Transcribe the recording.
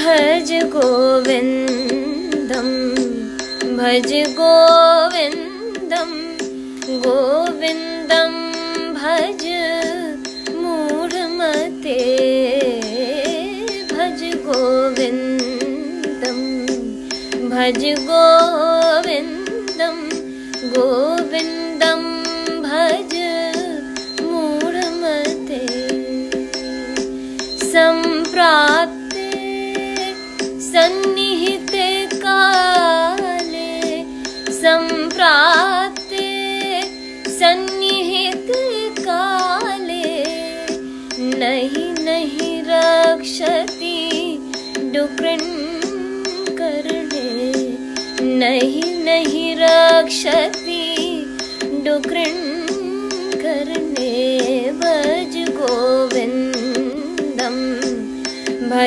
भज गोविन्दं भज गोविन्दं गोविन्दं भज मूढमते भज गोविन्दं भज गोविन्दं गोविन्दं भज मूढमते। सम्प्राप्ते सन्निहिते काले सम्प्राप्ते सन्निहिते काले नहि नहि रक्षति डुकृन् करणे नहि नहि रक्षति।